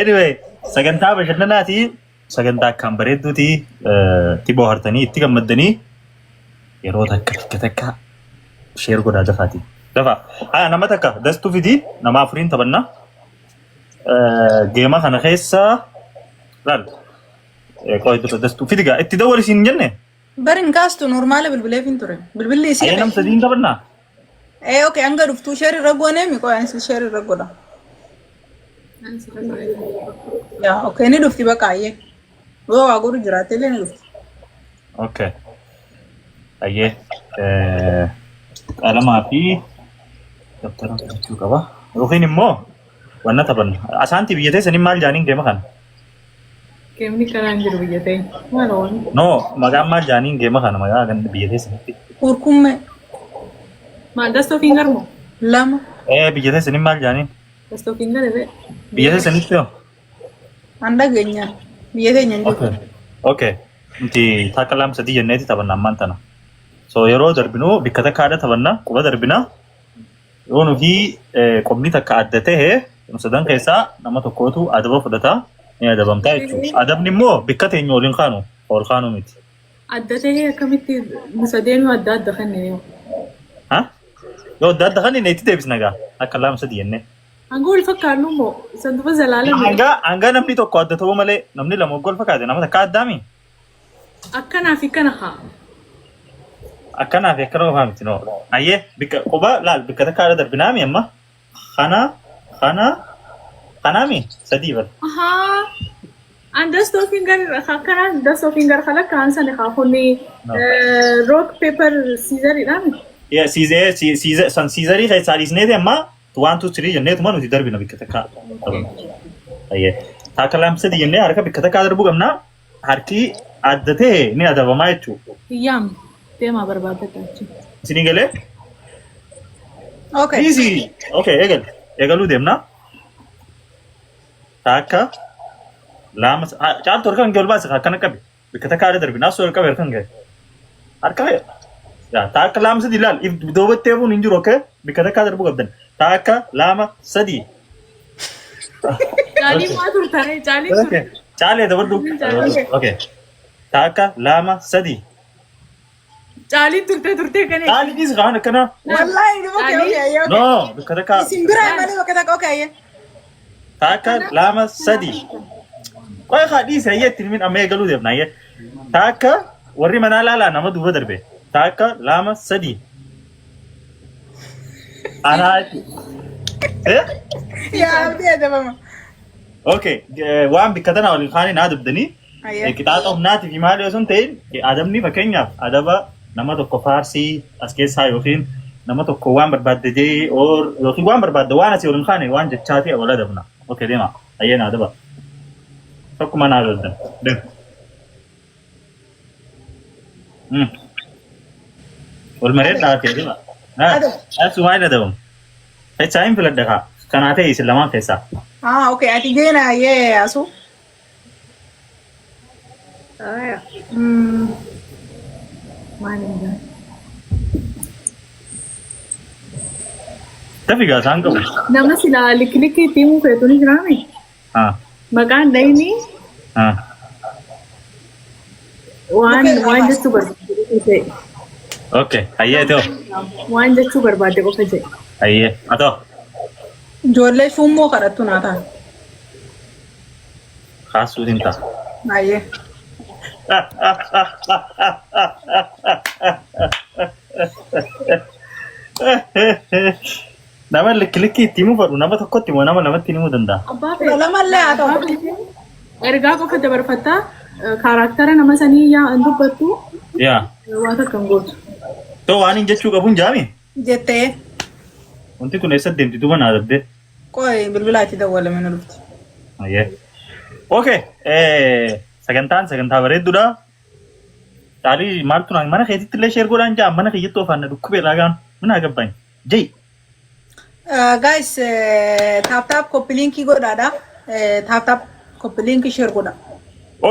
Anyway, sagantaa bashannanaati. Sagantaa akkaan bareedduuti. Itti bohaartanii, itti gammaddanii yeroo takka takka takka share godhaa dafaati. Dafa. Haa, nama takka dastuu fidi, nama afuriin taphanna. Geema kana keessa laal. Qoy dura dastuu fidi gaa itti dawwali siin jenne. Bari hin kaastu, normaala bilbileef hin ture. Bilbilli isii. Ayyee, nam sadiin taphannaa. Ee, okay, hanga dhuftuu share irra goonee mi? Qoy, anis share irra godha. Yaa, okay, ni dhufti bakka, ayyee. Yoo waa godhu jiraatte illee ni dhufti. Okay. Ayyee. Qalamaa fi dabtara fudhachuu qaba. Yookiin immoo wanna taphanna. Asaanti, biyya teessanii maal jaaniin geema kana? Geemni kanaan jiru biyya teenya. Maal waan? No, maqaan maal jaaniin geema kana, maqaa kan biyya teessanitti? Kurkummee. Maal, dastoo finger moo? Lama. Ee, biyya teessanii maal jaaniin? Dastoo finger irree. Biyya teessanitti hoo? An dhageenya. Biyya teenya hin jiru. Okay. Okay. Nuti takka, lama, sadii jenneeti taphanna ammaan tana. So yeroo darbinu bikka takkaadha taphanna, quba darbina. Yoo nuti qubni takka adda ta'e, nu sadan keessaa nama tokkootu adaba fudhata, ni adabamtaa jechuudha. Adabni immoo bikka teenya waliin kaanu ol kaanu miti. Adda ta'ee akkamitti, nu sadeenuu adda adda kennine? Ha? Yoo adda adda kan inni itti deebisna gaa, akka lama sadii jennee. Hanga wal fakkaannu immoo sanduuqa zalaalame. Hanga namni tokko adda ta'uu malee, namni lama waggaa wal fakkaate nama takka addaami. Akkanaa fi kana haa. Akkanaa fi akkana qofaa miti, no. Ayyee, bikka quba laal, bikka takka irra darbinaami amma. Kana, kana, kanaami sadii bar. Ahaa. An dastoo finger akkana, dastoo finger kalakkaan sana haa kuni. No. Rock paper scissor dhaan. Yeah, scissor san scissorii keessaa dhiisneeti amma one, two, three jenneetuma nuti darbina bikka takka. Ayyee. Takka, lama, sadii jennee harka bikka takkaa darbuu qabna. Harki adda ta'e ni adabamaa jechuudha. Hiyyaam deemaa barbaadadha achi. Isinii galee? Okay. Easy. Okay, eegal. Eegaluu deemna. Takka, lama, caaltu harka kan kee ol baase, akkana qabi. Bikka takka irra darbi. Naasuu ol qabi harka kan kee. Harka kee. Yaa, takka, lama, sadii, laal. If duubatti eeguun hin jiru, okay? Bikka takka darbuu qabdan. Takka, lama, sadii. Caalii maa turtare? Caalii turte. Okay. Caalee dabadhu. Caalee. Okay. Takka, lama, sadii. Caaliin turtee turtee kana. Caalii dhiisi kaan akkana. Wallahi, okay, okay, ayyee, okay. No, bikka takka. Isin biraa malee bakka takka, okay, ayyee. Takka, lama, sadii. Qoy haa dhiisi, ayyee, ittiin min amma eegaluu deemna, ayyee. Takka, warri manaa laalaa nama duuba darbe. Takka, lama, sadii. Anaa jechuudha. Eh? Yaa abdii, adabama. Okay, waan bikka tana waliin kaanii naa dubdanii Ayyee. Qixaaxa humnaatii fi maali osoo hin ta'in, adabni fakkeenyaaf adaba nama tokko faarsii as keessaa yookiin nama tokko waan barbaadde jee or yookiin waan barbaadde waan asii waliin kaane waan jechaati wal adabna. Okay, deema. Ayyee, naa adaba. Tokkuma naa adabdan. Deema. Wal maree dhaatee deema. Adaba. As waan adabamu. Keessaa hin filadha kaa. Kanaa ta'e isin lamaan keessaa. Ah, okay, ati jeena, ayyee, asu. Aya. Maal hin jaa? Dafi gaa, isaan qabu. Nama silaa likki itti himuu feetu ni jiraame? Ah. Maqaan dhayini Ah. waan Dhufee waan qaba. jechuu barbaadde qofa jedhe. Okay. Hayyee ta'u. Waan jechuu barbaadde qofa jedhe. Hayyee. Haa ta'u. Ijoollee shuummoo kadhattu naa ta'a. Kaasuutiin ta'a. Ayyee. Nama likki likki itti himuu fedhu nama tokkotti moo nama lamatti himuu danda'a? Abbaa Kudha feete. lamallee haa ta'u. Abbaa feete ergaa qofa dabarfattaa, character nama sanii yaa hin dubbattu, Yaa. waa takka hin gootu. Too, waan hin jechuu qabuun jaami. Jettee. Wanti kun eessa deemti duuba naa dabdee? Qoy, bilbilaa itti dawwalame na dhufti. Ayyee. Okay. Sagantaan sagantaa bareedduudha. Caalii, maaltu naa mana keetitti illee share godhaan jaa, mana kiyyatti ofaan na dhukkubee raagaan mana gabbaany. Jai. Guys, tap tap, copy link godhaadha. Tap tap, copy link, share godha.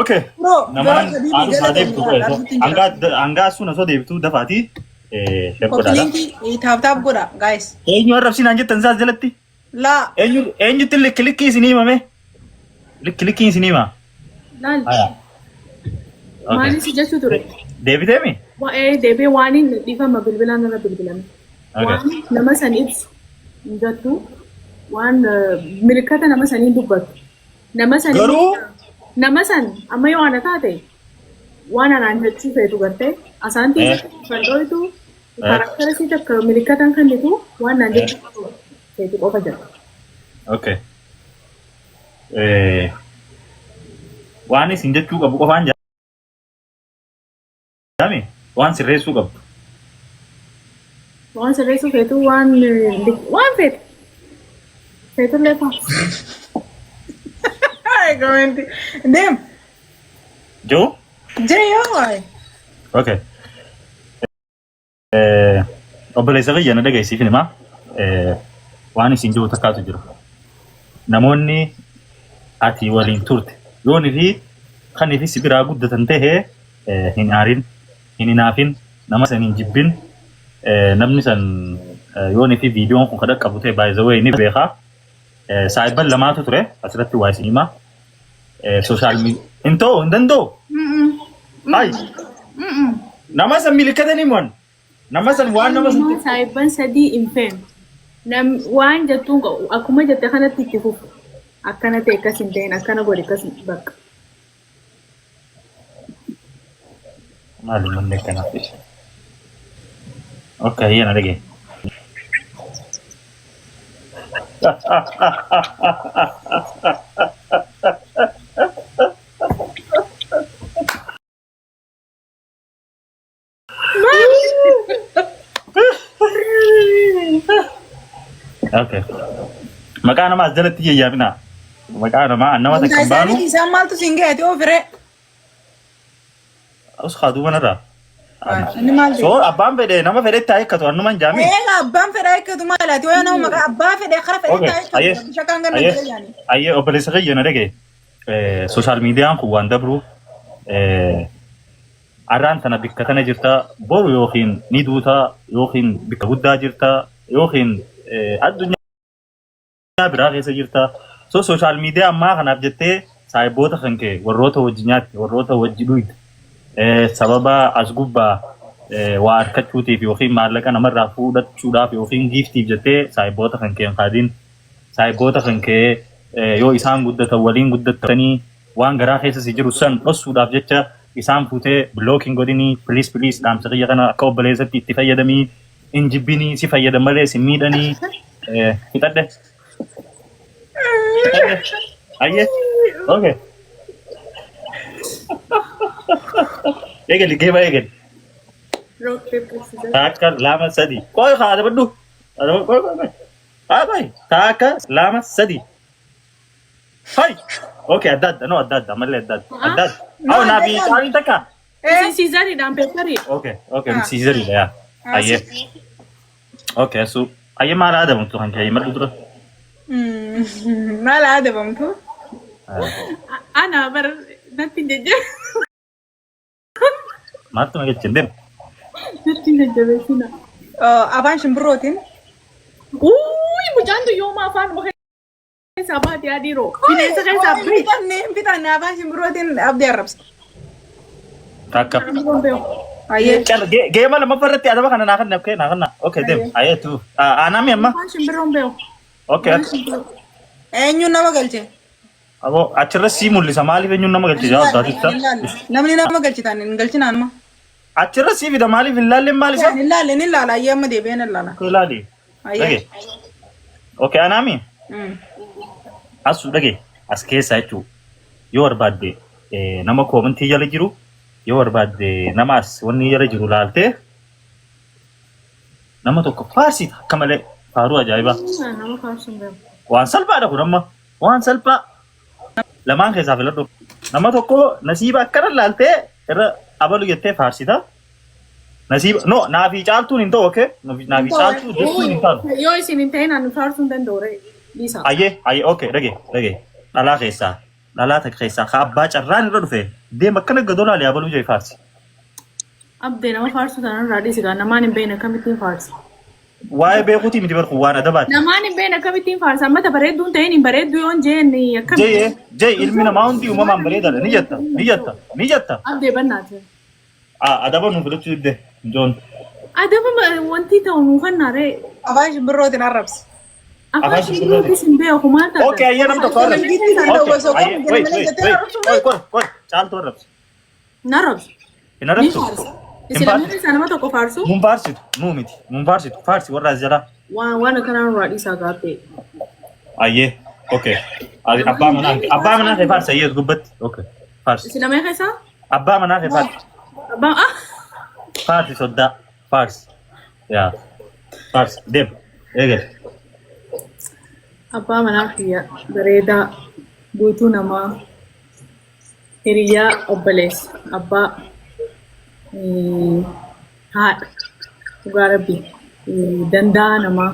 Okay. Bro, Namaan gara Habibi haadhu isaa galatoomii deebitu laala, arguutti hin jira. hanga hanga sun osoo deebitu dafaati share Copy godhaadha. link, tap tap godha guys. Eenyu arrabsinaan jettan isaas jalatti? Laa. Eenyu eenyutti likki likki isinii himame? Likki likkiin isin hima. Laal. Haya. Okay. Maaliin si jechuu ture? Deebiteemi? Waa'ee deebi'ee waan hin dhiifama bilbilaan irra bilbilame. Okay. Waan nama san ibsu hin jettu. Waan milikkata nama sanii dubbattu. Nama san Garuu nama san amma yoo ana taate waan anaan jechuu feetu gartee asaantii fandooytu karaktera sii takka milikkatan kennitu waan naan jechuu feetu qofa jira. Okay. Waan isin jechuu qabu qofaan jaame waan sirreessuu qabdu. Waan sirreessuu feetu waan waan feetu. Feetullee faa. Ay, comment. Deem. Jiru? Jee yoo waay. Okay. Obboleessa kiyya na dhageessiif himaa. Waan isin jiru takkaatu jira. Namoonni ati waliin turte yoonii fi kanii fi si biraa guddatan ta'e hin aarin, hin hinaafin, nama san hin jibbin, namni san yoonii fi viidiyoon kun kan dhaqqabu ta'e by the way ni beeka. Saayibban lamaatu ture asirratti waa isin himaa. Social media hin ta'u hin danda'u. Ay nama san milikkatanii mo'an. Nama san waan nama san Saayibban sadii hin feenu. Nam waan jettuun qabu akkuma jette kanatti itti fufu. Akkana ta'e akkas hin ta'in akkana godhe akkas bakka. Maali manni akkanaaf? Okay, yana dhagee. Okay. Maqaa namaa as jalatti yayyaabina. Maqaa namaa nama takka hin baanu. Isaan maaltu siin ga'e ati oofiree? Us haa duuba narraa. Inni maal So abbaan fedhe nama fedhetti haa hiikkatu annuman jaami. Eega abbaan fedha eeggatu maal ati wayyaa nama maqaa abbaa fedhe kara fedhe Okay. taa Ayyee. eeggatu shakkaan ganna Ayyee. jala yaani. Ayyee obboleessa kiyya na dhagaye. Social miidiyaan kun waan dabru arraan tana bikka tana jirta boru yookiin ni duuta yookiin bikka guddaa jirta yookiin addunyaa biraa keessa jirta. So social media ammaa kanaaf jettee saahiboota kan kee warroota wajji nyaatte warroota wajji dhuyte sababa as gubbaa waa argachuutiif yookiin maallaqa namarraa fuudhachuudhaaf yookiin giiftiif jettee saahiboota kan kee hin kaadin. Saahiboota kan kee yoo isaan guddatan waliin guddatanii waan garaa keessa si jiru san dhossuudhaaf jecha isaan fuutee block hin godhinii. Please, please, dhaamsa kiyya kana akka obboleessatti itti fayyadamii hin jibbinii si fayyadan malee si miidhanii. Fixadhe. Fixadhe. Ayyee. Okay. Eegali geema eegali. Rock paper scissors. Takka lama sadi. Qoy haa adabadhu. Adabadhu qoy qoy qoy. Haa qoy. Takka lama sadi. Hai. Okay, adda adda. No, adda adda. Ammallee adda adda. Adda adda. No, Aw naa fi adda adda. caalii takka. Isin scissoriidhaan paperii. Okay. Scissoriidha yaa. Ayyee. Okay, asu. Ayyee maal adabamtu kan kee maddu dura. Maal adabamtu? Ana bar natti hin jajjabe. Maaltu na galche deem. Natti hin jajjabeessina. Afaan shimbirrootiin. Uuyi mucaan tun yooma afaan keessaa baate yaa dhiiroo. Bineensa keessaa Hin bahi. fixanne hin fixanne afaan shimbirrootiin abdii arrabsa. Takka. Shimbiroon beeku. Ayyee. Cal geema lammaffaa irratti adaba kana naa kanna okay naa kanna. Okay deem. Ayyee tu. Aanaa mi amma? Afaan shimbiroon beeku. Okay. Afaan shimbiroo. Eenyuun nama galche? Aboo achirra sii mul'isa maaliif eenyuun nama galche jaa addaatitta. Hin laalle. Namni nama galchitan hin galchinaan ma. Achirra sii fida maaliif hin laalleen maal isa? Hin laalle ni laala ayyee amma deebi'ee ni laala. Okay laali. Ayyee. Dhage. Okay anaami. Asu dhage as keessa jechuun yoo barbaadde nama commentii jala jiru yoo barbaadde nama as wanni jala jiru laaltee nama tokko faarsita akka malee faaruu ajaa'ibaa. Nama faarsuun beeku. Waan salphaadha kun amma waan salphaa lamaan keessaa filadhu. Nama tokko nasiiba akkana laaltee irra abalu jettee faarsita. Nasiiba no naafii caaltuun hin ta'u okay naafii caaltuu jechuun hin taatu. Yoo isin hin ta'in ani faarsuu hin danda'u ree. Dhiisa. Ayyee ayyee okay dhage dhage dhalaa keessaa dhalaa takka keessaa ka abbaa carraan irra dhufe deem akkana gadoo laale abaluu jee faarsi. Abdee nama faarsuu tanarraa dhiisi gaa namaan hin beekne akkamittiin faarsa. Waa'ee beekuutii miti barku waan adabaati. Namaan hin beekne akkamittiin faarsa? Ammata bareedduun ta'in hin bareedduu yoon jeen akkamitti? Jee jee ilmi namaa hundi uumamaan bareedaadha ni jetta ni jetta ni jetta. Abdee bannaati. Ah, adaba nu fudhachuu didde joon. Adaba wanti ta'u nuu kannaa ree. Afaan shimbirrootiin arrabsi. Afaan Afaan shimbirrootis hin beeku maal taata? Okay, ayyee nam tokko arrabsi. Gitti sana Okay, osoo ayyee, qofa wait, malee wait, jettee wait. arrabsu. Qoy, qoy, qoy. Caaltuu arrabsi. Na arrabsu. Hin Ni arrabsu. faarsa. Hin Isin lameen faarsitu. keessaa nama tokko faarsu. Mun faarsitu. Nuu miti. Mun faarsitu. Faarsi warra as jalaa. Waan akkanaa nurraa dhiisaa gaabbee. Ayyee. Okay. Abbaa manaa kee faarsi ayyee gubbatti. Okay. Faarsi. Isin lameen keessaa? Abbaa manaa kee faarsi. Abbaan ah! Faarsi soddaa. Faarsi. Yaa. Faarsi. Deem. Eegali. Abbaa manaa kiyya bareedaa guutuu namaa hiriyaa obboleessa abbaa haadha dhugaa rabbi danda'a namaa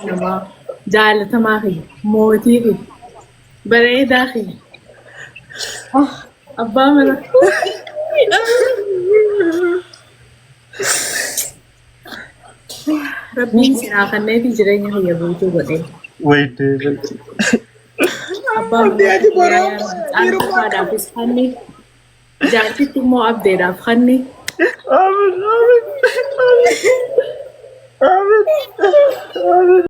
namaa jaalatamaa kiyya mootii kiyya bareedaa kiyya abbaa manaa. Rabbiin sinaa kanneeti jireenya kiyya guutuu godhee. Wait. Abbaa manaa caaltufaadhaafis kanni jaartitti immoo abdeedhaaf kanni. Amiin. Amiin. Amiin. Amiin. Amiin.